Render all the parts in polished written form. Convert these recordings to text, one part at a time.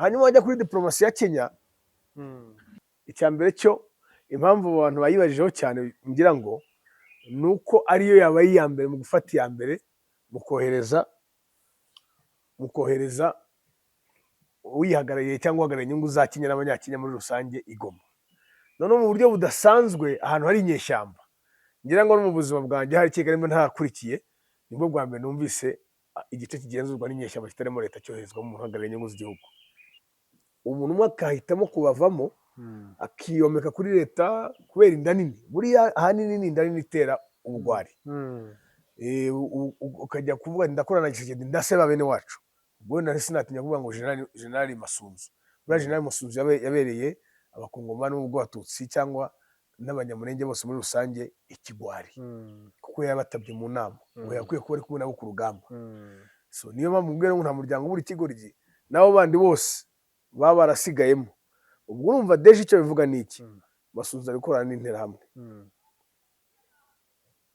Hanyuma wajya kuri diplomasi ya Kenya, icya mbere cyo, impamvu abantu bayibajijeho cyane, ngira ngo ni uko ariyo yabaye iya mbere mu gufata iya mbere mu kohereza uyihagarariye cyangwa uhagarariye inyungu za Kenya n'Abanyakenya muri rusange i Goma, noneho mu buryo budasanzwe, ahantu hari inyeshyamba. Ngira ngo no mu buzima bwanjye hari Kigali nimba ntakurikiye, nibwo bwa mbere numvise igice kigenzurwa n'inyeshyamba kitarimo leta cyoherezwamo umuntu uhagarariye inyungu z'igihugu, umuntu umwe akahitamo kubavamo, akiyomeka kuri leta kubera inda nini. Buriya ahanini ni inda nini itera ubugwari. Ukajya kuvuga ngo ndakorana na Tshisekedi, ndaseba bene wacu. Ubwo wenda sinatinya kuvuga ngo General Masunzu, buriya General Masunzu yabereye Abakongomani bo mu bw'Abatutsi cyangwa n'Abanyamurenge bose muri rusange ikigwari, kuko yabatabye mu nama ngo yakwiye kuba ari kumwe nabo ku rugamba. So niyo mpamvu mbwira ngo nta muryango ubura ikigoryi, n'abo bandi bose baba barasigayemo. Ubwo urumva déjà icyo bivuga ni iki? Masunzu ari gukorana n'Interahamwe.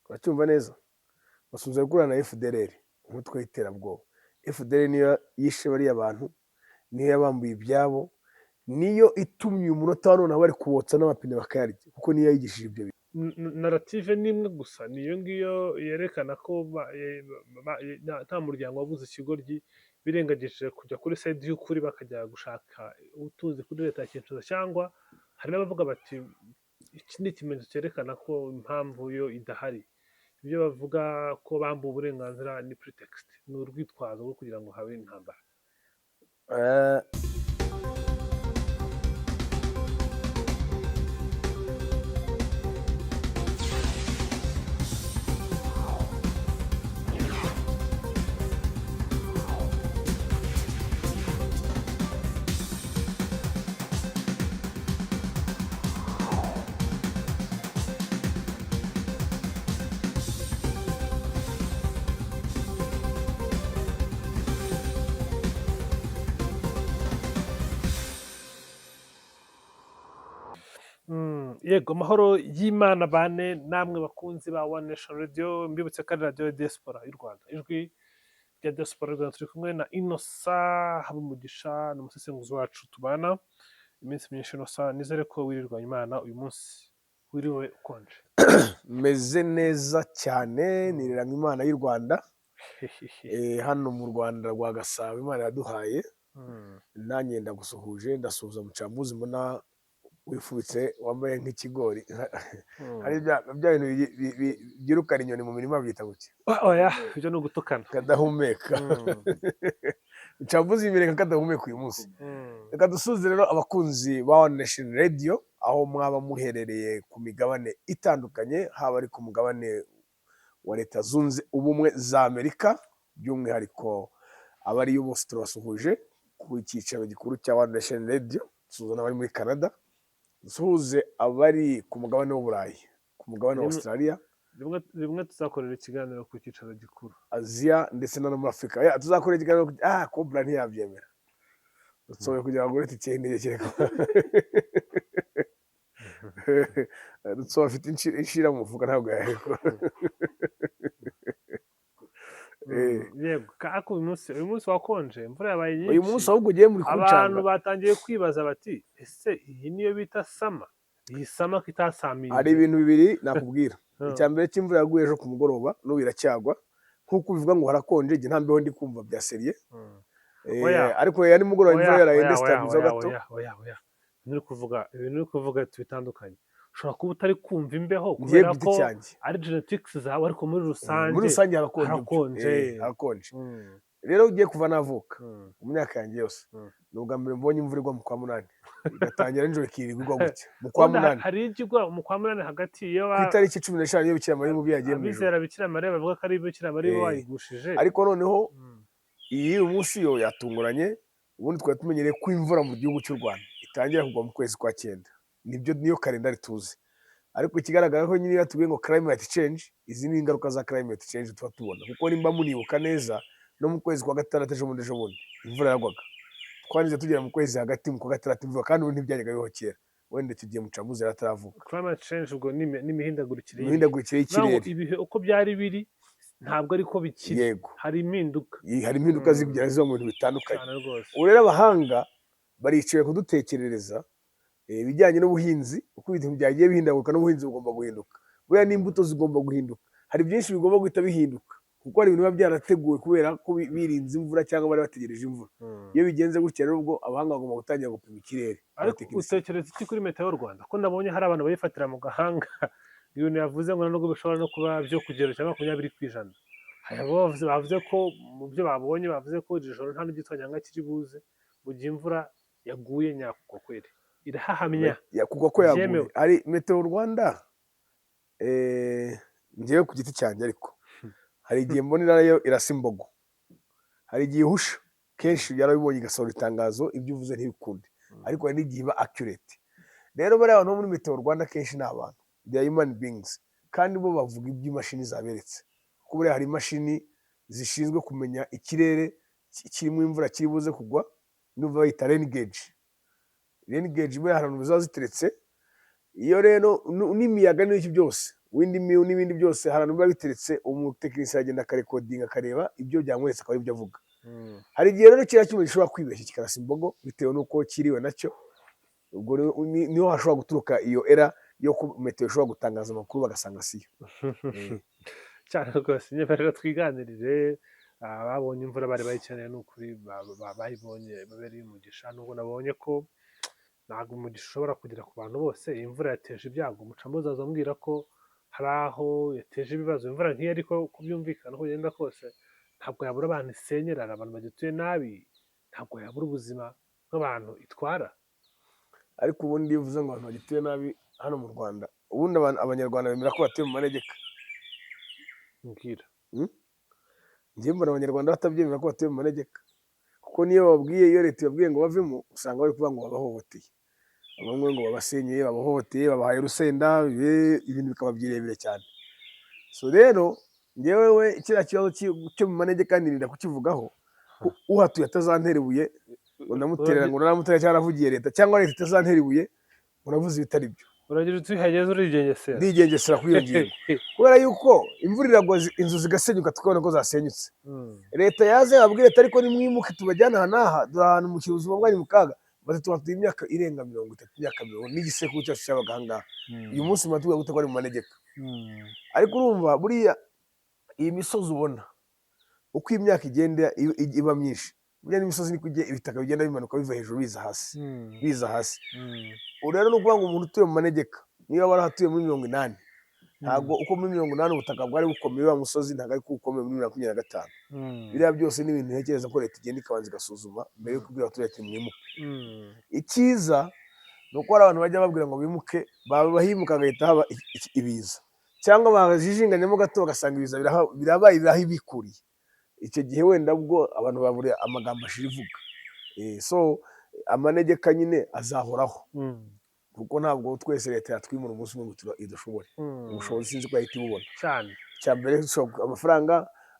Uracyumva neza? Masunzu ari gukorana na FDLR, umutwe w'iterabwoba. FDLR niyo yishe bariya bantu, niyo yabambuye ibyabo, niyo itumye uyu munota wa none bari kubotsa n'amapine bakayarya, kuko niyo yayigishije ibyo bintu. Narrative ni imwe gusa, ni iyo ngiyo yerekana ko nta muryango wabuze ikigoryi, birengagije kujya kuri side y'ukuri, bakajya gushaka ubutunzi kuri leta ya Kinshasa. Cyangwa hari n'abavuga bati iki ni ikimenyetso cyerekana ko impamvu yo idahari, ibyo bavuga ko bambuwe uburenganzira ni pretext, ni urwitwazo rwo kugira ngo habe intambara. Yego, amahoro y'Imana bane namwe bakunzi ba One Nation Radio. Mbibutse ko ari radiyo diaspora y'u Rwanda, ijwi rya diaspora y'u Rwanda. Turi kumwe na Innocent Habumugisha, ni umusesenguzi wacu tubana iminsi myinshi. Innocent, nizere ko wirirwanye Imana, uyu munsi wiriwe ukonje. Meze neza cyane, nireranywe Imana y'u Rwanda. Hano mu Rwanda rwa Gasabo Imana yaduhaye. Nanjye ndagusuhuje, ndasuhuza mucambuzi mbona wifubitse, wambaye nk'ikigori. Hari bya bintu byirukana inyoni mu mirima, byita guki? Oya, ibyo ni ugutukana. Kadahumeka. Mucambuzi yibereka kadahumeka uyu munsi. Reka dusuhuze rero abakunzi ba One Nation Radio aho mwaba muherereye ku migabane itandukanye, haba ari ku mugabane wa Leta Zunze Ubumwe za Amerika, by'umwihariko abariyo bose turabasuhuje ku cyicaro gikuru cya One Nation Radio. Dusuhuza n'abari muri Canada, dusuhuze abari ku mugabane w'Uburayi, ku mugabane wa Australia. Rimwe tuzakorera ikiganiro ku cyicaro gikuru. Aziya ndetse no muri Afurika. Ya, tuzakora ikiganiro Cobra ntiyabyemera, dusohoye kugira ngo agure itike y'indege, kereka Rutsobe afite inshira mu mufuka, ntabwo yahekwa. Yego, ariko uyu munsi wakonje, imvura yabaye nyinshi. Uyu munsi ahubwo ugiye muri Abantu kuncanga. batangiye kwibaza bati: "Ese iyi niyo bita summer? Iyi summer ko itasaminze?" Hari ibintu bibiri nakubwira. Icya mbere cy'imvura yaguye ejo ku mugoroba, n'ubu iracyagwa. Nk'uko ubivuga ngo harakonje, njye nta mbeho ndi kumva bya sérieux. Oya. Ariko ya nimugoroba imvura Oya, yaraye oya, oya, ndesitabizaho oya, gato. Oya, oya, oya, ibintu uri kuvuga bitandukanye. Ushobora kuba utari kumva imbeho Ngiye kubera ku giti ko cyanjye. ari genetics zawe, ariko muri rusange Muri rusange harakonje. harakonje. Harakonje. Rero ugiye kuva navuka, mu myaka yanjye yose, ni ubwa mbere mbonye imvura igwa mu kwa munani, igatangira nijoro, ikirirwa igwa gutya mu kwa Ubundi munani. Hari ijya igwa mu kwa munani hagati iyo Ku itariki 15, iyo Bikira Mariya umubyeyi yagiye mu ijuru. Abizera Bikira Mariya bavuga ko ari Bikira Mariya wayigushije. Ariko noneho iyi uyu munsi yo yatunguranye. Ubundi twari tumenyereye ko imvura mu gihugu cy'u Rwanda itangira kugwa mu kwezi kwa cyenda, nibyo, niyo kalendari tuzi. Ariko ikigaragara ko nyine iyo tubwiye ngo climate change, izi ni ingaruka za climate change tuba tubona, kuko nimba munibuka neza, no mu kwezi kwa gatandatu ejo bundi, ejo bundi imvura yagwaga. Twanize tugera mu kwezi hagati mu kwa gatandatu imvura, kandi ubu ntibyajyaga bibaho kera. Wenda icyo gihe mucamuzi yari ataravuka. Climate change ubwo ni n'imihindagurikire y'ibihe. Imihindagurikire Bivuga ngo y'ikirere. ibihe uko byari biri ntabwo ariko bikiri. Yego. Hari impinduka. Hari impinduka zigera ziba mu bintu bitandukanye. Cyane rwose. Ubu rero abahanga Baricaye kudutekerereza ibijyanye n'ubuhinzi, uko ibintu byagiye bihindaguka, n'ubuhinzi bugomba guhinduka. Buriya n'imbuto zigomba guhinduka, hari byinshi bigomba guhita bihinduka, kuko hari ibintu biba byarateguwe kubera ko birinze imvura cyangwa bari bategereje imvura. Iyo bigenze gutya rero, ubwo abahanga bagomba gutangira gupima ikirere, Ariko abatekinisiye. utekereza iki kuri Meteo Rwanda, ko nabonye hari abantu bayifatira mu gahanga, ibintu yavuze ngo nubwo bishobora no kuba byo kugero cya 20%? Hari abo bavuze ko mu byo babonye, bavuze ko iri joro nta n'igitonyanga kiri buze, mu gihe imvura yaguye nyakugwa kweri irahahamya. Kugwa ko yaguye. Byemewe. Ari Meteo Rwanda, njyewe ku giti cyanjye, ariko hari igihe mbona nayo irasa imbogo, hari igihe ihusha. Kenshi yarabibonye igasohora itangazo, ibyo uvuze ntibikunde, ariko hari n'igihe iba accurate. Rero bariya bantu bo muri Meteo Rwanda kenshi ni abantu, they are human beings, kandi bo bavuga ibyo imashini zaberetse, kuko buriya hari imashini zishinzwe kumenya ikirere kirimo imvura kiri buze kugwa. Ndumva bayita rain gauge. Rain gauge buriya ahantu ziba ziteretse, iyo rero n'imiyaga n'ibiki byose, wind mill n'ibindi byose, hari ahantu biba biteretse, umutekinisiye agenda akarecordinga, akareba ibyo byamweretse, akaba aribyo avuga. Hari igihe rero kiriya cyuma gishobora kwibeshya kikarasa imbogo bitewe n'uko kiriwe nacyo. Ubwo rero niho hashobora guturuka iyo era yo ko meteo ishobora gutangaza amakuru bagasanga siyo. Cyane rwose. Nyemerera twiganirire. Ababonye imvura bari bayikeneye, ni ukuri bayibonye, babereye umugisha, nubwo nabonye ko ntabwo umugisha ushobora kugera ku bantu bose. Iyi mvura yateje ibyago. Mucambuzi aza ambwira ko hari aho yateje ibibazo imvura nk'iyo, ariko uko byumvikana, uko bigenda kose, ntabwo yabura abantu isenyera, hari abantu bagituye nabi, ntabwo yabura ubuzima bw'abantu itwara. Ariko ubundi iyo uvuze ngo abantu bagituye nabi hano mu Rwanda, ubundi Abanyarwanda bemera ko batuye mu manegeka? Mbwira. Njyewe mbona Abanyarwanda batabyemera ko batuye mu manegeka, kuko niyo bababwiye, iyo leta ibabwiye ngo bavemo, usanga bari kuvuga ngo babahohoteye, bamwe ngo babasenyeye, babahohoteye, babahaye urusenda, ibintu bikaba birebire cyane. So rero njyewe we kiriya kibazo cyo mu manegeka nirinda kukivugaho, uhatuye atazantera ibuye ngo ndamuterera, ngo naramutera cyangwa naravugiye leta, cyangwa leta itazantera ibuye ngo navuze ibitari byo. Uragira uti uhageze urigengesera. Ndigengesera kuri iyo ngingo, kubera yuko imvura iragwa, inzu zigasenyuka, tukabona ko zasenyutse. Leta yaze yababwira ati: "Ariko nimwimuke tubajyane aha n'aha, dore ahantu mushyira ubuzima bwanyu mu kaga." Bati: "Tuhatuye imyaka irenga 30, imyaka 40, n'igisekuru cyacu cyabaga aha ngaha. Uyu munsi muratubwira gute ko ari mu manegeka?" Ariko urumva buriya iyi misozi ubona, uko imyaka igenda iba myinshi, buriya n'imisozi niko ibitaka bigenda bimanuka biva hejuru biza hasi, biza hasi. Ubu rero ni ukuvuga ngo umuntu utuye mu manegeka, niba warahatuye muri 80, ntabwo uko muri 80 ubutaka bwari bukomeye, wa musozi ntabwo ariko bukomeye muri 2025. Biriya byose ni ibintu ntekereza ko leta igenda ikabanza igasuzuma mbere yo kubwira abaturage ati: "Mwimuke." Icyiza ni uko hari abantu bajya babwira ngo bimuke, bahimuka hagahita haba ibiza, cyangwa bajijinganyamo gato bagasanga ibiza birabaye, birahibikuriye. Icyo gihe wenda ubwo abantu babura amagambo ashira ivuga. So amanegeka nyine azahoraho, kuko ntabwo twese leta yatwimura umunsi umwe ngo idushobore. Ubushobozi sinzi ko yahita ibubona. Icya mbere, amafaranga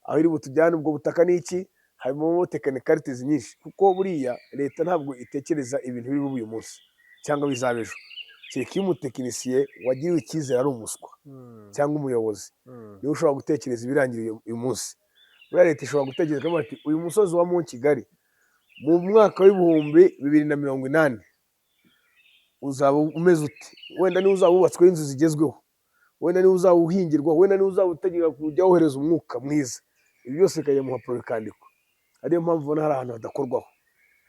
aho iri butujyane, ubwo butaka ni iki, harimo technicalities nyinshi, kuko buriya leta ntabwo itekereza ibintu biri bube uyu munsi cyangwa bizaba ejo, kereka iyo umutekinisiye wagiriwe icyizere ari umuswa cyangwa umuyobozi, niwe ushobora gutekereza ibirangira uyu munsi. Buriya leta ishobora gutekereza ikavuga ati: "Uyu musozi wa Mont Kigali mu mwaka w'2080 uzaba umeze ute? Wenda niba uzaba wubatsweho inzu zigezweho, wenda niba uzaba uhingirwa, wenda niba uzaba utegeka kujya wohereza umwuka mwiza." Ibi byose bikajya mu mpapuro bikandikwa, ariyo mpamvu ubona hari ahantu hadakorwaho.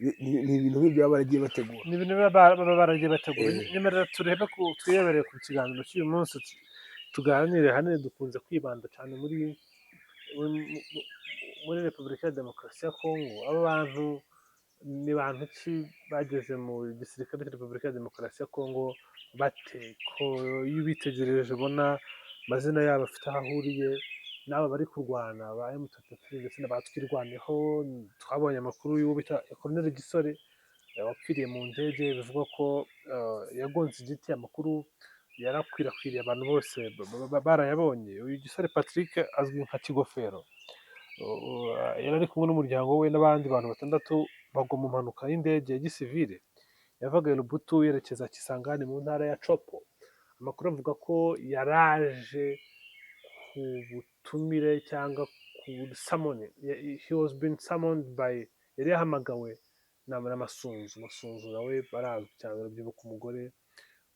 Ni ibintu nk'ibyo baba baragiye bategura. Ni ibintu baba baragiye bategura. Nyemerera turebe ku twirebere ku kiganiro cy'uyu munsi, tuganire. Ahanini dukunze kwibanda cyane muri Repubulika ya Demokarasi ya Kongo. Aba bantu ni bantu ki? Bageze mu gisirikare cya Repubulika ya Demokarasi ya Kongo bate, ko iyo ubitegereje ubona amazina yabo afite aho ahuriye n'aba bari kurwana ba M23 ndetse na ba Twirwaneho? Twabonye amakuru y'uwo bita Colonel Gisore, wapfiriye mu ndege, bivugwa ko yagonze igiti. Amakuru yarakwirakwiriye, abantu bose barayabonye. Uyu Gisore Patrick azwi nka Kigofero, yari ari kumwe n'umuryango we n'abandi bantu batandatu, bagwa mu mpanuka y'indege ya gisivile yavaga i Lubutu yerekeza Kisangani mu ntara ya Tshopo. Amakuru avuga ko yaraje ku butumire cyangwa ku summon, he was been summoned by, yari yahamagawe. n'Amasunzu. Masunzu nawe barazwi cyane, urabyibuka umugore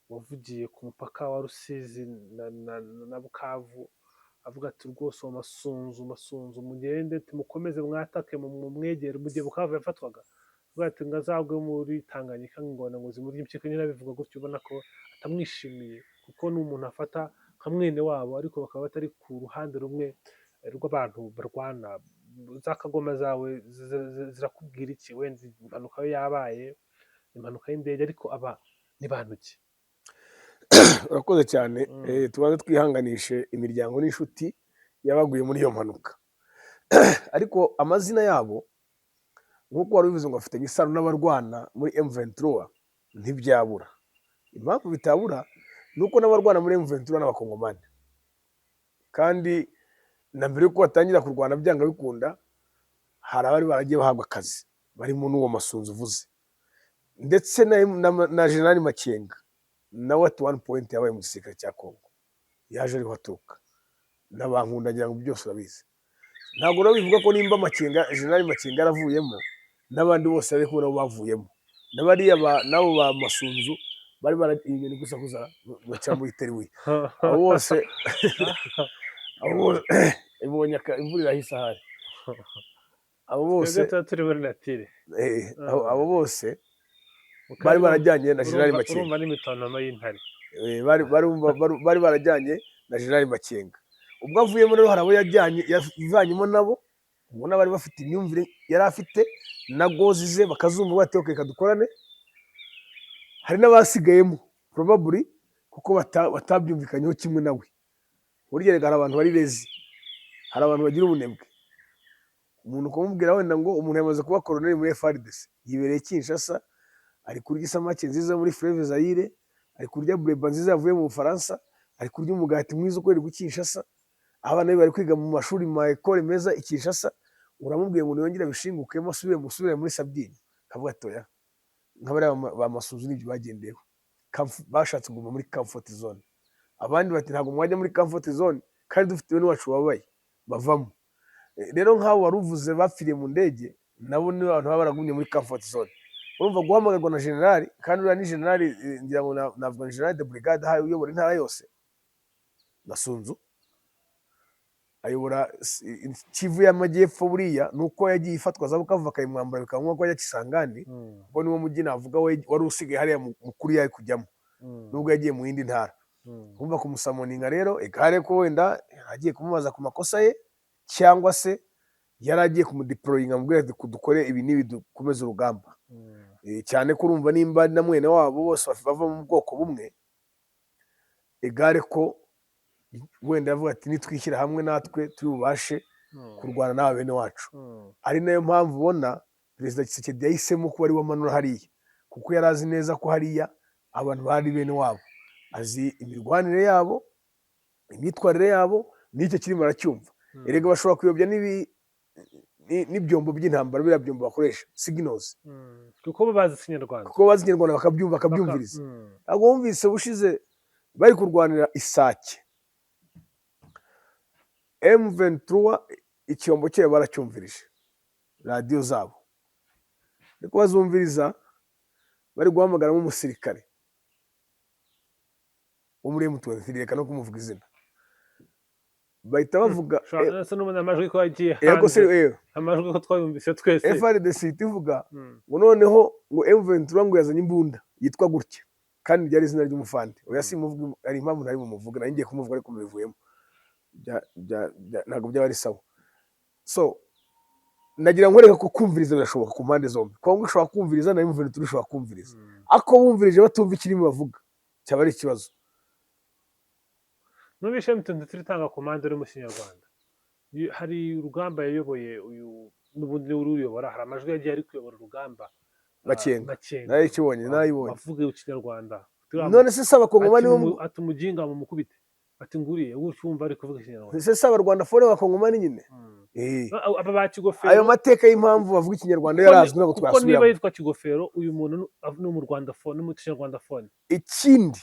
wavugiye ku mupaka wa Rusizi na Bukavu avuga ati: "Rwose uwo Masunzu, Masunzu, mugende tumukomeze mwatake mumwegere." Mu gihe Bukavu yafatwaga avuga ati ngo azagwe muri Tanganyika, ingona ngo zimurye impyiko. Nyine abivuga gutyo ubona ko atamwishimiye, kuko ni umuntu afata nka mwene wabo, ariko bakaba batari ku ruhande rumwe rw'abantu barwana. Za kagoma zawe zirakubwira iki? Wenda impanuka yo yabaye impanuka y'indege, ariko aba ni bantu ki? Urakoze cyane. Tubanze twihanganishe imiryango n'inshuti y'abaguye muri iyo mpanuka. Ariko amazina yabo, nk'uko wari ubivuze ngo bafitanye isano n'abarwana muri M23, ntibyabura. Impamvu bitabura ni uko n'abarwana muri M23 n'Abakongomani, kandi na mbere y'uko batangira kurwana, byanga bikunda hari abari baragiye bahabwa akazi, barimo n'uwo Masunzu uvuze, ndetse na General Makenga nawe at one point yabaye mu gisirikare cya Congo, yaje ariho aturuka n'abankunda. Ngira ngo byose urabizi. Ntabwo rero bivuga ko nimba Makenga, General Makenga yaravuyemo, n'abandi bose ariko nabo bavuyemo, n'abariya nabo ba Masunzu bari bara inyoni gusa kuza baca muri teriwi. Abo bose ibonye imvura irahise ahari. Abo bose Twebwe tuba turi muri nature. Abo bose bari barajyanye na General Makenga. Urumva n'imitontomo y'intare. Bari barajyanye na General Makenga. Ubwo avuyemo rero, hari abo yajyanye, yavanyemo nabo ubona bari bafite imyumvire yari afite na gozi ze, bakazumva bati: "Okay, reka dukorane." Hari n'abasigayemo probably kuko batabyumvikanyeho kimwe nawe. Burya rega hari abantu bari lazy, hari abantu bagira ubunebwe. Umuntu ukamubwira wenda ngo umuntu yamaze kuba koroneri muri FARDC, yibereye Kinshasa, ari kurya isamake nziza muri Fleuve Zaire, ari kurya bureba nziza yavuye mu Bufaransa, ari kurya umugati mwiza ukorerwa i Kinshasa, abana be bari kwiga mu mashuri, mu ma école meza i Kinshasa. Uramubwiye ngo niyongere abishingukemo, asubire musubire muri sabyinyo, akavuga ati: "Oya." Nka bariya ba Masunzu n'ibyo bagendeyeho. Bashatse kuguma muri comfort zone. Abandi bati: "Ntabwo mwajya muri comfort zone kandi dufite bene wacu bababaye." Bavamo. Rero nk'abo wari uvuze bapfiriye mu ndege, nabo ni abantu baba baragumye muri comfort zone. Urumva guhamagarwa na generali, kandi uriya ni generali, ngira ngo navuga ni general de brigade ahaye uyobora intara yose. Masunzu ayobora Kivu y'Amajyepfo. Buriya ni uko yagiye ifatwa za Bukavu bakayimwambura, bikaba ngombwa ko ajya Kisangani, kuko niwo mujyi navuga we wari usigaye hariya mukuru yari kujyamo, nubwo yagiye mu yindi ntara. Kumva kumusummoninga rero, igare ko wenda agiye kumubaza ku makosa ye, cyangwa se yari agiye kumudeployinga, amubwira ati: "Dukore ibi n'ibi, dukomeze urugamba." Cyane ko urumva nimba na mwene wabo, bose bava mu bwoko bumwe, igare ko wenda yavuga ati: "Nitwishyira hamwe natwe turi bubashe kurwana n'aba bene wacu." Ari nayo mpamvu ubona Perezida Tshisekedi yahisemo kuba ari we amanura hariya, kuko yari azi neza ko hariya abantu bari bene wabo, azi imirwanire yabo, imyitwarire yabo, n'icyo kirimo aracyumva. Erega bashobora kuyobya n'ibyombo by'intambara, biriya byombo bakoresha signals. Kuko bo bazi Ikinyarwanda. Kuko bazi Ikinyarwanda, bakabyumva, bakabyumviriza. Ntabwo wumvise ubushize bari kurwanira Isake, M23 icyombo cyayo baracyumvirije, radiyo zabo ariko bazumviriza bari guhamagaramo umusirikare wo muri M23, reka no kumuvuga izina, bahita bavuga. Ushobora se n'ubundi amajwi ko yagiye Yego se. hanze, amajwi ko twayumvise twese. FARDC ihita ivuga ngo noneho ngo M23 ngo yazanye imbunda yitwa gutya, kandi ryari izina ry'umufande. Oya, simuvuga, hari impamvu ntari bumuvuge. Nari ngiye kumuvuga ariko mbivuyemo. Ntabwo byaba ari sawa. So nagira nkwereka ko kumviriza birashoboka ku mpande zombi. Kongo ishobora kumviriza, na M23 ishobora kumviriza, ariko bumvirije batumva ikirimi bavuga, cyaba ari ikibazo. Numvise M23 itanga commande uri mu Kinyarwanda. Hari urugamba yayoboye, uyu n'ubundi niwe uruyobora, hari amajwi yagiye ari kuyobora urugamba. Makenga. Makenga. Narayikibonye, narayibonye. Avuga Ikinyarwanda. None se si Abakongomani Ati bo ati: "Umuginga mumukubite," ati: "Nguriye gutyo." Wumva ari kuvuga Ikinyarwanda. Se si Abarwandafone b'Abakongomani nyine? Aba ba Kigofero. Ayo mateka y'impamvu bavuga Ikinyarwanda yarazwi, ntabwo Kuko niba twasubiramo. yitwa Kigofero, uyu muntu ni mu Rwandafone, ni mu Kinyarwandafone. Ikindi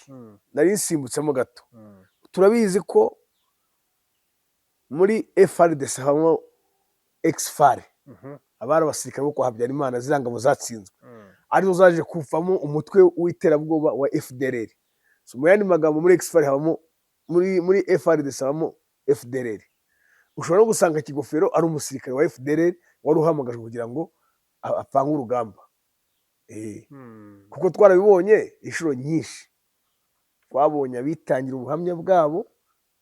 nari nsimbutsemo gato, turabizi ko muri FARDC habamo ex-FAR. Abari abasirikare bo kwa Habyarimana, ziriya ngabo zatsinzwe, arizo zaje kuvamo umutwe w'iterabwoba wa FDLR. So, mu yandi magambo, muri ex-FAR habamo, muri FARDC habamo FDLR. Ushobora no gusanga Kigofero ari umusirikare wa FDLR wari uhamagajwe kugira ngo apange urugamba. Kuko twarabibonye inshuro nyinshi, twabonye abitangira ubuhamya bwabo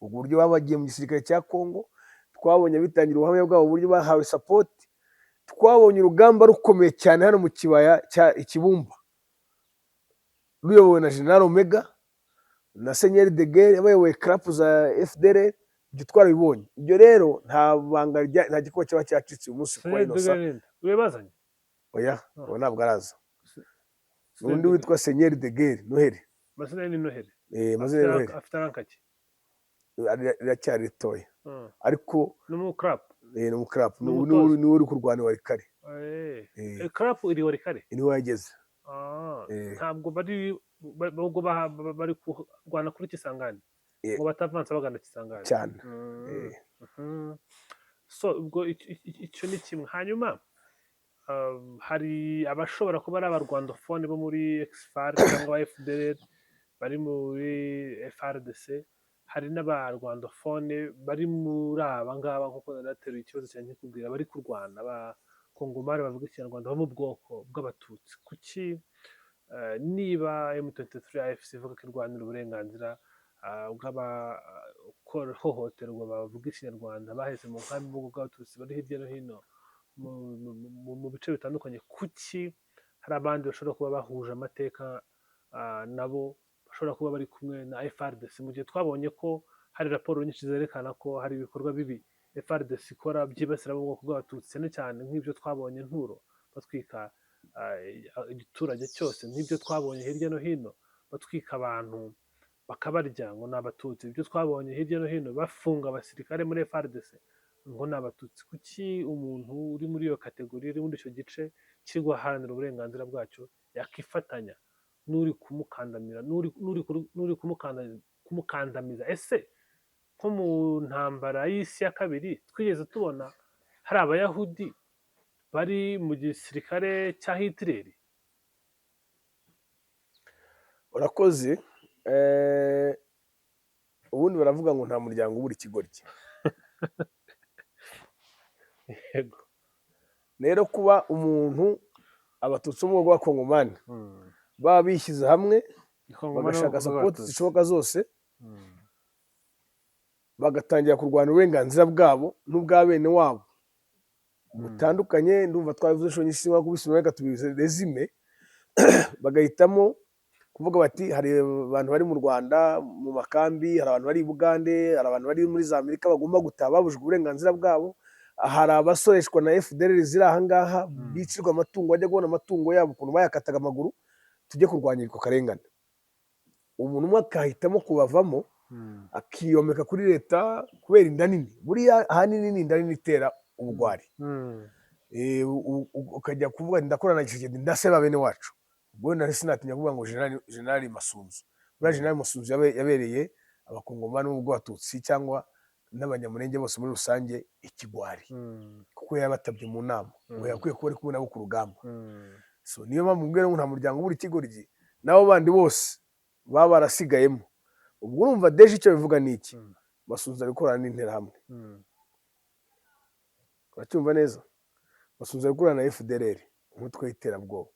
uburyo baba bagiye mu gisirikare cya Congo, twabonye abitangira ubuhamya bwabo uburyo bahawe support, twabonye urugamba rukomeye cyane hano mu kibaya cya Ikibumba ruyobowe na General Omega na Seigneur de Guerre bayoboye CRAP za FDLR. Ibyo twarabibonye. Ibyo rero nta banga nta gikuba cyaba cyacitse uyu munsi kwa Innocent. Uriya bazanye? Oya, uwo ntabwo araza. Undi witwa Seigneur de Guerre Noheli. Amazina ye ni Noheli? Eh, amazina ye Noheli. Afite rank ki? Riracyari ritoya, ariko Ni umukarapu? Ni umukarapu. Ni umutoza. Niwe uri kurwana Walikale. CRAP iri Walikale? Niwe yageze. Ntabwo bari ubwo bari kurwana kuri Kisangani ngo batavansa bagana Kisangani? Cyane. So ubwo icyo ni kimwe. Hanyuma hari abashobora kuba ari abarwandofone bo muri ex-FAR cyangwa FDLR bari muri FARDC, hari n'abarwandofone bari muri aba ngaba, nk'uko nari nateruye ikibazo cyanjye nkikubwira, bari kurwana, abakongomani bavuga Ikinyarwanda bo mu bwoko bw'Abatutsi. Kuki niba M23 AFC ivuga ko irwanira uburenganzira bw'abahohoterwa bavuga Ikinyarwanda baheze mu nkambi bw'ubwoko bw'Abatutsi bari hirya no hino mu bice bitandukanye, kuki hari abandi bashobora kuba bahuje amateka nabo bashobora kuba bari kumwe na FARDC, mu gihe twabonye ko hari raporo nyinshi zerekana ko hari ibikorwa bibi FARDC ikora byibasira abo mu bwoko bw'Abatutsi, cyane cyane nk'ibyo twabonye Nturo batwika igiturage cyose, nk'ibyo twabonye hirya no hino batwika abantu bakabarya ngo ni Abatutsi, ibyo twabonye hirya no hino bafunga abasirikare muri FARDC ngo ni Abatutsi? Kuki umuntu uri muri iyo catégorie, uri muri icyo gice kiri guharanira uburenganzira bwacyo, yakifatanya n'uri kumukandamira, n'uri kumukandamiza? Ese nko mu ntambara y'isi ya kabiri twigeze tubona hari Abayahudi bari mu gisirikare cya Hitireri? Urakoze. Ubundi baravuga ngo nta muryango ubura ikigoryi. Rero kuba umuntu Abatutsi bo mu bwoko bw'Abakongomani baba bishyize hamwe, bagashaka support zishoboka zose, bagatangira kurwana uburenganzira bwabo n'ubwa bene wabo butandukanye, ndumva twabivuze inshuro nyinshi, singombwa kubisubiramo, reka tubiresume. Bagahitamo kuvuga bati hari abantu bari mu Rwanda mu makambi, hari abantu bari i Bugande, hari abantu bari muri za Amerika bagomba gutaha babujijwe uburenganzira bwabo, hari abasoreshwa na FDLR ziri aha ngaha bicirwa amatungo, bajya kubona amatungo yabo ukuntu bayakataga amaguru, tujye kurwanya ako karengane. Umuntu umwe akahitamo kubavamo, akiyomeka kuri leta kubera inda nini. Buriya ahanini ni inda nini itera ubugwari. Ukajya kuvuga ndakorana na Tshisekedi, ndaseba bene wacu. Ubwo wenda sinatinya kuvuga ngo General Masunzu, buriya General Masunzu yabereye Abakongomani b'ubwo Batutsi cyangwa n'Abanyamurenge bose muri rusange ikigwari, kuko yabatabye mu nama ngo yakwiye kuba ari kumwe nabo ku rugamba. So niyo mpamvu mbwira ngo nta muryango ubura ikigoryi, n'abo bandi bose baba barasigayemo. Ubwo urumva déjà icyo bivuga ni iki? Masunzu ari gukorana n'Interahamwe. Uracyumva neza? Masunzu ari gukorana na FDLR, umutwe w'iterabwoba.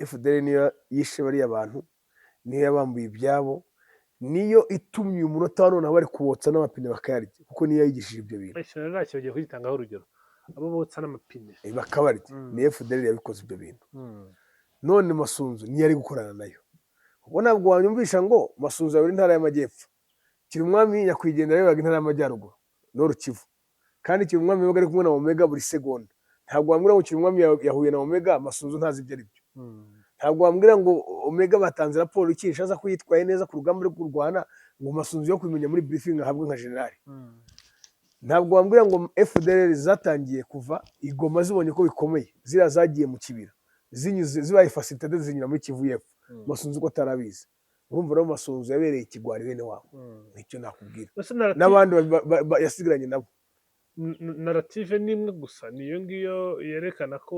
FDLR niyo yishe bariya bantu, niyo yabambuye ibyabo, niyo itumye uyu munota wa none bari kubotsa n'amapine bakayarya, kuko niyo yayigishije ibyo bintu. Ikintu ntacyo bagiye kugitangaho urugero, abo botsa n'amapine. Bakabarya. Ni FDLR yabikoze ibyo bintu. None Masunzu niyo ari gukorana nayo. Ubwo ntabwo wanyumvisha ngo Masunzu ayobora Intara y'Amajyepfo, Kirumwami nyakwigendera yayoboraga Intara y'Amajyaruguru, Nord Kivu, kandi Kirumwami yabaga ari kumwe na Omega buri segonda. Ntabwo wambwira ngo Kirumwami yahuye na Omega, Masunzu ntazi ibyo ari byo. Ntabwo wambwira ngo Omega batanze raporo i Kinshasa ko yitwaye neza ku rugamba rwo kurwana, ngo Masunzu yo kubimenya muri briefing ahabwe nka generali. Ntabwo wambwira ngo FDLR zatangiye kuva i Goma zibonye ko bikomeye, ziriya zagiye mu kibira zinyuze, zibaye facilitated, zinyura muri Kivu y'Epfo, Masunzu ko atarabizi. Urumva rero Masunzu yabereye ikigwari bene wabo. Nicyo nakubwira. Ese narrative N'abandi yasigaranye nabo. Narrative ni imwe gusa, ni iyo ngiyo yerekana ko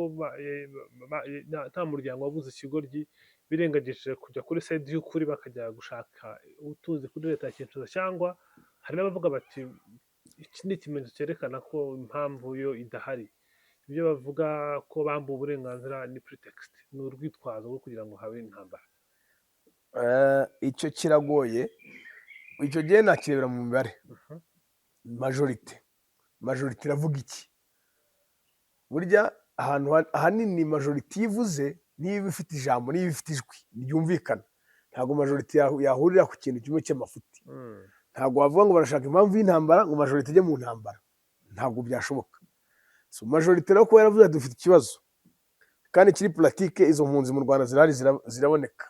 nta muryango wabuze ikigoryi, birengagije kujya kuri side y'ukuri bakajya gushaka ubutunzi kuri leta ya Kinshasa. Cyangwa hari n'abavuga bati iki ni ikimenyetso cyerekana ko impamvu yo idahari, ibyo bavuga ko bambuwe uburenganzira ni pretext, ni urwitwazo rwo kugira ngo habe intambara. Icyo kiragoye, icyo gihe nakirebera mu mibare. Majorité iravuga iki? Burya ahantu ahanini majorité iyo ivuze niba iba ifite ijambo, niba ifite ijwi ryumvikana. Ntabwo majorité yahurira ku kintu kimwe cy'amafuti. Ntabwo wavuga ngo barashaka impamvu y'intambara ngo majorité ijye mu ntambara, ntabwo byashoboka. So majorité rero kuba yaravuze ati dufite ikibazo kandi kiri pratique, izo mpunzi mu Rwanda zirahari, ziraboneka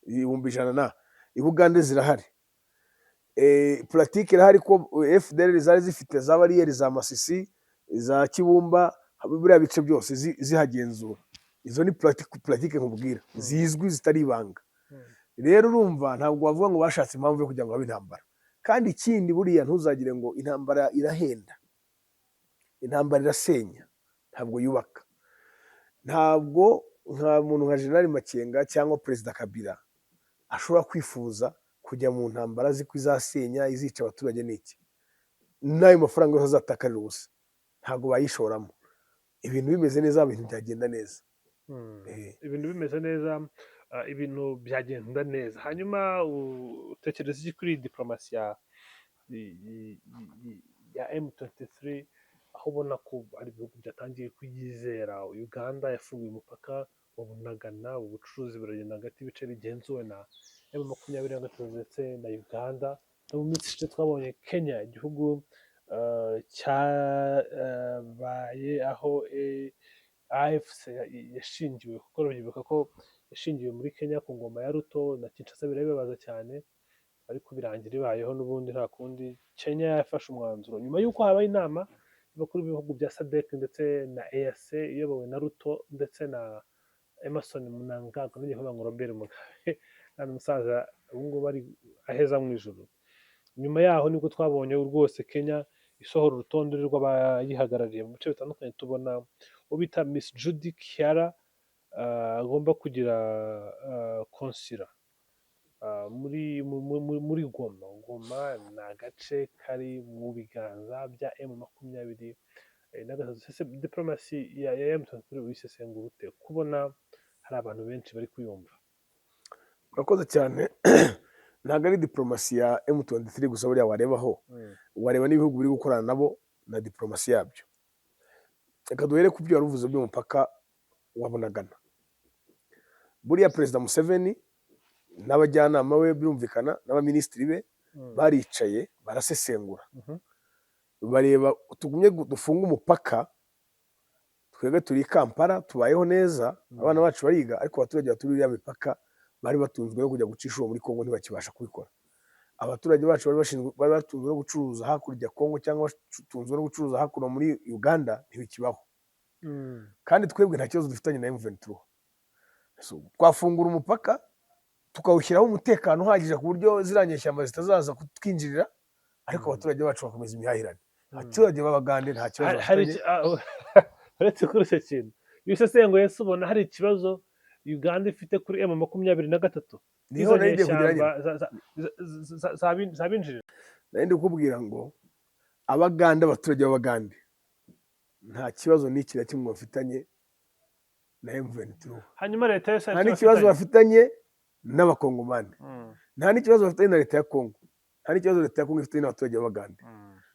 100,000, na i Bugande zirahari. Pratique irahari ko FDLR zari zifite za bariyeri za Masisi, za Kibumba, biriya bice byose zihagenzura. Izo ni pratique nkubwira zizwi, zitari ibanga. Rero urumva ntabwo wavuga ngo bashatse impamvu yo kugira ngo habe intambara. Kandi ikindi, buriya ntuzagire ngo intambara irahenda. Intambara irasenya, ntabwo yubaka. Ntabwo nka muntu nka General Makenga cyangwa Perezida Kabila ashobora kwifuza kujya mu ntambara azi ko izasenya, izica abaturage n'iki, n'ayo mafaranga yose azatakarira ubusa. Ntabwo bayishoramo. Ibintu bimeze neza, ibintu byagenda neza. Ibintu bimeze neza, ibintu byagenda neza. Hanyuma utekereza iki kuri diplomasi ya M23, aho ubona ko hari ibihugu byatangiye kuyizera? Uganda yafunguye umupaka wa Bunagana, ubucuruzi buragenda hagati y'ibice bigenzuwe na M23 ndetse na Uganda. No mu minsi ishize twabonye Kenya, igihugu cyabaye aho AFC yashingiwe, kuko urabyibuka ko yashingiwe muri Kenya ku ngoma ya Ruto na Kinshasa, birabibabaza cyane, ariko birangira ibayeho n'ubundi nta kundi. Kenya yafashe umwanzuro nyuma y'uko habaye inama y'abakuru b'ibihugu bya SADC ndetse na EAC iyobowe na Ruto ndetse na Emmerson Mnangagwa, ngiye kuvuga ngo Robert Mugabe, kandi umusaza ubu ngubu ari aheza mu ijuru. Nyuma yaho nibwo twabonye rwose Kenya isohora urutonde rw'abayihagarariye mu bice bitandukanye, tubona uwo bita Miss Judy Kiara agomba kugira consulat muri Goma. Goma ni agace kari mu biganza bya M23. Ese diplomasi ya M23 uyisesengura ute, kubona hari abantu benshi bari kuyumva? Urakoze cyane. Ntabwo ari diplomasi ya M23 gusa buriya warebaho, wareba n'ibihugu biri gukorana nabo na diplomasi yabyo. Reka duhere ku byo wari uvuze by'umupaka wa Bunagana. Buriya Perezida Museveni n'abajyanama be, birumvikana n'abaminisitiri be, baricaye barasesengura, bareba tugumye dufunge umupaka, twebwe turi i Kampala tubayeho neza, abana bacu bariga, ariko abaturage baturiye iriya mipaka bari batunzwe no kujya guca inshuro muri Kongo ntibakibasha kubikora. Abaturage bacu bari bashinzwe, bari batunzwe no gucuruza hakurya Kongo cyangwa batunzwe no gucuruza hakuno muri Uganda, ntibikibaho. Kandi twebwe nta kibazo dufitanye na M23. So, twafungura umupaka tukawushyiraho umutekano uhagije ku buryo ziriya nyeshyamba zitazaza kutwinjirira, ariko abaturage bacu bakomeza imihahirane. Abaturage b'Abagande nta kibazo Hari bafitanye. Uretse kuri icyo kintu, iyo usesenguye se ubona hari ikibazo Uganda ifite kuri M23? Niho Izo nari ngiye kugera nyine. nyeshyamba zabinjirira. Nari ndi kukubwira ngo Abagande, abaturage b'Abagande nta kibazo n'iki na kimwe bafitanye na M23. Hanyuma leta yose Nta n'ikibazo bafitanye n'Abakongomani, nta n'ikibazo bafitanye na leta ya Kongo, nta n'ikibazo leta ya Kongo ifitanye n'abaturage b'Abagande.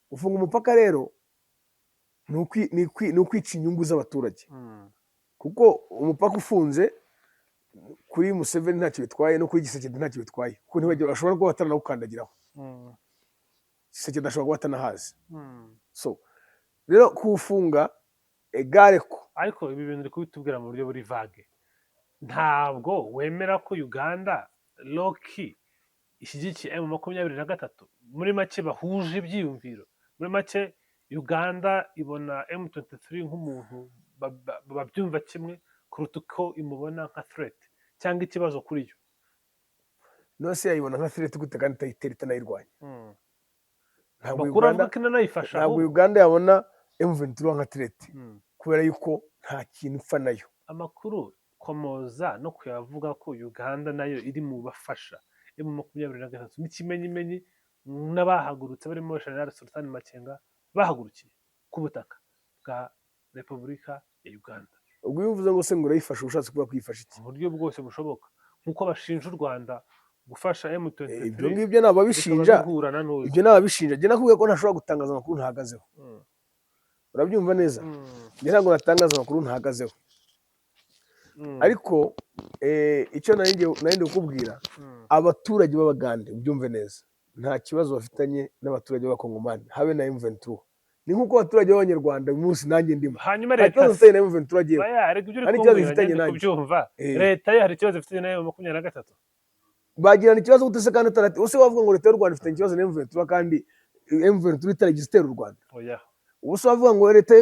Gufunga umupaka rero ni ukwica inyungu z'abaturage, kuko umupaka ufunze kuri Museveni ntacyo bitwaye, no kuri Tshisekedi ntacyo bitwaye, kuko bashobora kuba bataranawukandagiraho. Tshisekedi ashobora kuba atanahazi. So rero kuwufunga egare ko Ariko ibi bintu uri kubitubwira mu buryo buri vague. Ntabwo wemera ko Uganda low-key ishyigikiye M23, muri make bahuje ibyiyumviro? Muri make Uganda ibona M23 nk'umuntu babyumva kimwe kuruta uko imubona nka threat cyangwa ikibazo kuri yo. None se yayibona nka threat gute kandi itayitera, itanayirwanya? Ntabwo Amakuru Uganda avuga ko inanayifasha ntabwo ahubwo. Uganda yabona. M23 nka threat, kubera yuko nta kintu ipfa nayo. Amakuru komoza no kuyavuga ko Uganda nayo iri mu bafasha M23, n'ikimenyimenyi n'abahagurutse barimo General Sultan Makenga bahagurukiye ku butaka bwa Repubulika ya Uganda. Ubwo iyo uvuze ngo se ngo urayifasha, ushatse kuba kwifasha iki? Mu buryo bwose bushoboka, nk'uko bashinja u Rwanda gufasha M23. Ibyo ngibyo ni ababishinja. Bikaba bihura na ntuzi. Ibyo ni ababishinja. Njye nakubwiye ko ntashobora gutangaza amakuru ntahagazeho. Urabyumva neza? Njye ntabwo natangaza amakuru ntahagazeho. Ariko icyo nari ngiye kukubwira, abaturage b'Abagande, ubyumve neza, nta kibazo bafitanye n'abaturage b'Abakongomani, habe na M23. Ni nk'uko abaturage b'Abanyarwanda uyu munsi nanjye ndimo Hanyuma nta leta kibazo mfitanye na M23 agiyeho. Baya, reka ibyo uri Nta n'ikibazo kumbwira ifitanye ngende nanjye. kubyumva. Leta yo hari ikibazo ifitanye nayo 23? Bagirana ikibazo gute se kandi utarati use wavuga ngo leta y'u Rwanda ifitanye ikibazo na M23 kandi M23 itaragize itera u Rwanda? Oya. Ubu se wavuga ngo leta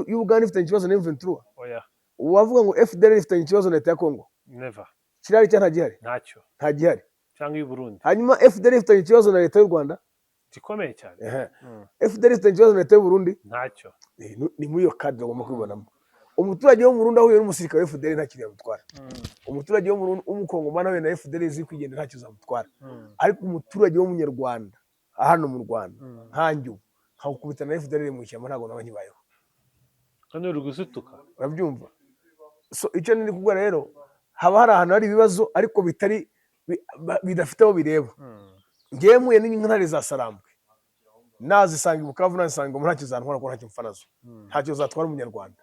y'Uganda ifitanye ikibazo na M23? Oya. Ubu wavuga ngo FDLR ifitanye ikibazo na leta ya Congo? Never. Kirahari cyangwa ntagihari? Ntacyo. Ntagihari. Cyangwa iy'u Burundi. Hanyuma FDLR ifitanye ikibazo na leta y'u Rwanda? Gikomeye cyane. Ehe. FDLR ifitanye ikibazo na leta y'u Burundi? Ntacyo. Ni muri iyo cadre bagomba kubibonamo. Umuturage wo mu Burundi ahuye n'umusirikare wa FDLR nta kintu yamutwara. Umuturage wo mu Burundi w'Umukongomani ahuye na FDLR ziri kwigendera ntacyo zamutwara. Ariko umuturage w'Umunyarwanda hano mu Rwanda, nkanjye ubu nkawukubita na FDLR mu ishyamba, ntabwo naba nkibayeho. Kandi uri gusituka. Urabyumva? So icyo niri kuvuga rero, haba hari ahantu hari ibibazo ariko bitari bidafite aho bireba. Ngewe mpuye n'intare za Sarambwe, nazisanga i Bukavu, nazisanga i Goma, ntacyo zantwara kuko ntacyo mpfa nazo. Ntacyo zatwara Umunyarwanda,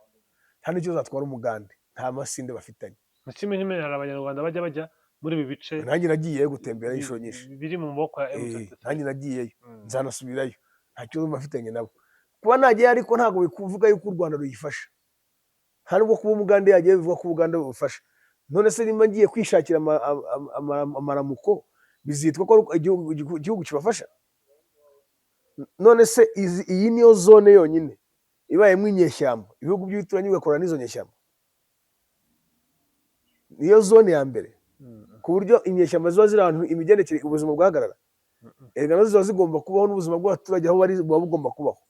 nta n'icyo zatwara Umugande, nta masinde bafitanye. N'ikimenyimenyi hari Abanyarwanda bajya muri ibi bice. Nanjye nagiyeyo gutembera inshuro nyinshi. Biri mu maboko ya M23. Nanjye nagiyeyo, nzanasubirayo, nta kibazo mbafitanye nabo. Kuba nagiyeyo ariko ntabwo bikuvuga yuko u Rwanda ruyifasha. Nta nubwo kuba Umugande yagiye bivuga ko Ubugande bubufasha. None se nimba ngiye kwishakira amaramuko, bizitwa ko ari igihugu kibafasha? None se iyi niyo zone yonyine ibayemo inyeshyamba, ibihugu by'ibituranyi bigakorana n'izo nyeshyamba? Niyo zone ya mbere ku buryo inyeshyamba ziba ziri ahantu imigendekere, ubuzima bwahagarara? Erega nazo ziba zigomba kubaho, n'ubuzima bw'abaturage aho bari buba bugomba kubaho.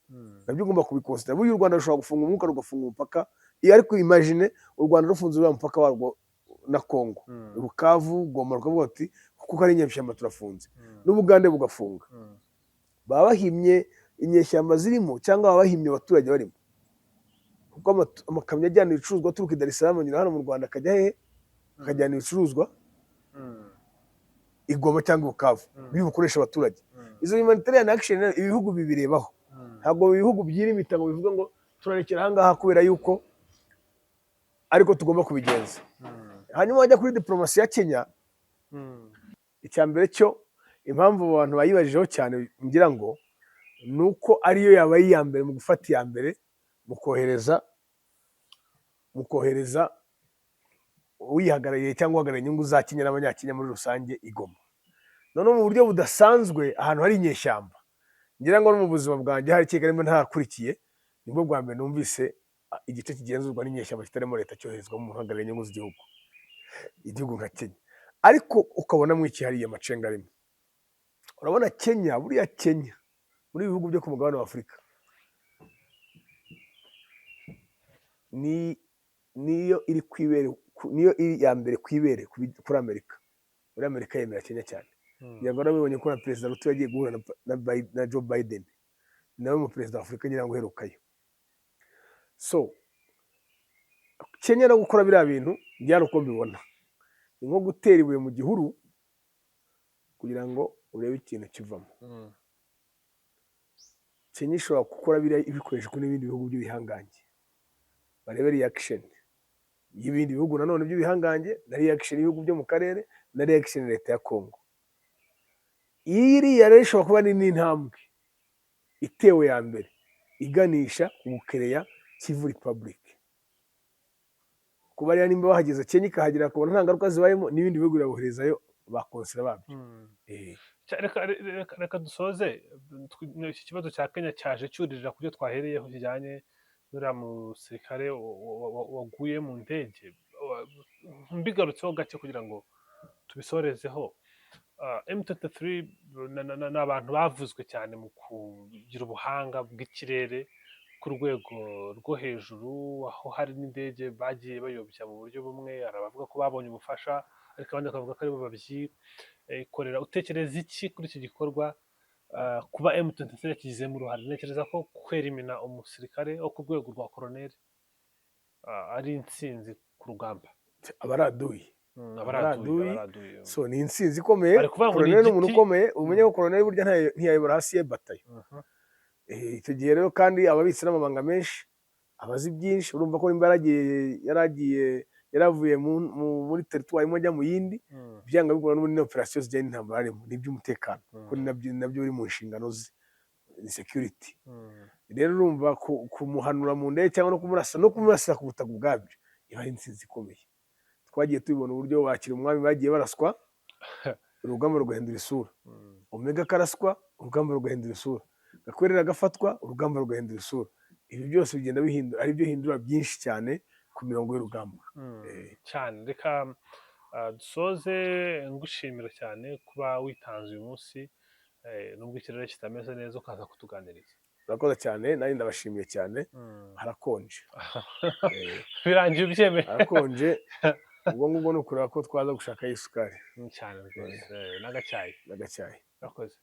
Nabyo ugomba kubiconsidera. Burya u Rwanda rushobora gufunga umwuka, rugafunga umupaka iyo, ariko imagine u Rwanda rufunze uriya mupaka warwo na Congo, Bukavu, Goma, rukavuga ati kuko ari inyeshyamba turafunze, n'Ubugande bugafunga. Baba bahimye inyeshyamba zirimo cyangwa baba bahimye abaturage barimo? Kuko amakamyo ajyana ibicuruzwa aturuka i Dar es Salaam anyura hano mu Rwanda, akajya hehe? Akajyana ibicuruzwa i Goma cyangwa i Bukavu biri bukoresha abaturage. Izo humanitarian action rero ibihugu bibirebaho. Ntabwo ibihugu byirimita ngo bivuge ngo turarekera ahangaha kubera yuko ariko tugomba kubigenza. Hanyuma wajya kuri diplomasi ya Kenya, icya mbere cyo, impamvu abantu bayibajijeho cyane ngira ngo ni uko ariyo yabaye iya mbere mu gufata iya mbere mu kohereza uyihagarariye cyangwa uhagarariye inyungu za Kenya n'Abanyakenya muri rusange i Goma, noneho mu buryo budasanzwe ahantu hari inyeshyamba. Ngira ngo no mu buzima bwanjye hari kereka nimba ntakurikiye, nibwo bwa mbere numvise igice kigenzurwa n'inyeshyamba kitarimo leta cyoherezwamo umuntu uhagarariye inyungu z'igihugu, igihugu nka Kenya. Ariko ukabonamo iki hariya amacenga arimo? Urabona Kenya, buriya Kenya muri ibi bihugu byo ku mugabane wa Afurika ni niyo iri ku ibere, niyo iri ya mbere ku ibere kuri Amerika. Muri Amerika yemera Kenya cyane. Ngira ngo warabibonye ko na Perezida Ruto yagiye guhura na Joe Biden, nawe mu perezida wa Afurika ngira ngo uherukayo. So Kenya no gukora biriya bintu byari, uko mbibona, ni nko gutera ibuye mu gihuru kugira ngo urebe ikintu kivamo. Kenya ishobora gukora biriya ibikoresho n'ibindi bihugu by'ibihangange, barebe reaction y'ibindi bihugu nanone by'ibihangange, na reaction y'ibihugu byo mu karere, na reaction ya leta ya Congo. Iriya rero ishobora kuba ni n'intambwe itewe ya mbere iganisha ku gukereya Kivu Republic. Kuba rero nimba bahageze, Kenya ikahagera, bakabona nta ngaruka zibayemo, n'ibindi bihugu biraboherezayo ba consulat babyo. Reka dusoze. Iki kibazo cya Kenya cyaje cyuririra ku byo twahereyeho kijyanye n'uriya musirikare waguye mu ndege. Mbigarutseho gake kugira ngo tubisorezeho. M23 ni abantu bavuzwe cyane mu kugira ubuhanga bw'ikirere. ku rwego rwo hejuru, aho hari n'indege bagiye bayobya mu buryo bumwe. Hari abavuga ko babonye ubufasha, ariko abandi bakavuga ko aribo babyikorera. Utekereza iki kuri iki gikorwa, kuba M23 yakigizemo uruhare? Ntekereza ko kwerimina umusirikare wo ku rwego rwa koroneri ari intsinzi ku rugamba. Abaraduye. Abaraduye. Abaraduye. Abaraduye. So ni intsinzi ikomeye. Bari kuvuga ngo ni Koroneri ni umuntu igiti. ukomeye. Umenye ko koroneri burya ntiyayobora hasi ye batayo. Icyo gihe rero kandi aba abitse n'amabanga menshi, abazi byinshi. Urumva ko nimba yaragiye yaravuye muri territoire imwe ajya mu yindi, byanga bikora n'ubundi ni operasiyo zijyanye n'intambara arimo, ni iby'umutekano, kuko ni nabyo biri mu nshingano ze, ni security. Rero urumva kumuhanura mu ndege cyangwa no kumurasa, no kumurasira ku butaka ubwabyo, iba ari intsinzi ikomeye. Twagiye tubibona uburyo bakira umwami bagiye baraswa, urugamba rugahindura isura. Omega akaraswa, urugamba rugahindura isura. Gakwerere agafatwa, urugamba rugahindura isura. Ibi byose bigenda bihindura, ari byo hindura byinshi cyane ku mirongo y'urugamba. Cyane. Reka dusoze ngushimira cyane kuba witanze uyu munsi, nubwo ikirere kitameze neza, ukaza kutuganiriza. Urakoze cyane, nanjye ndabashimiye cyane. Harakonje. Birangiye ubyemeye. Harakonje. Ubwo ngubwo ni ukureba ko twaza gushakayo isukari. Cyane rwose, n'agacyayi. N'agacyayi. Urakoze.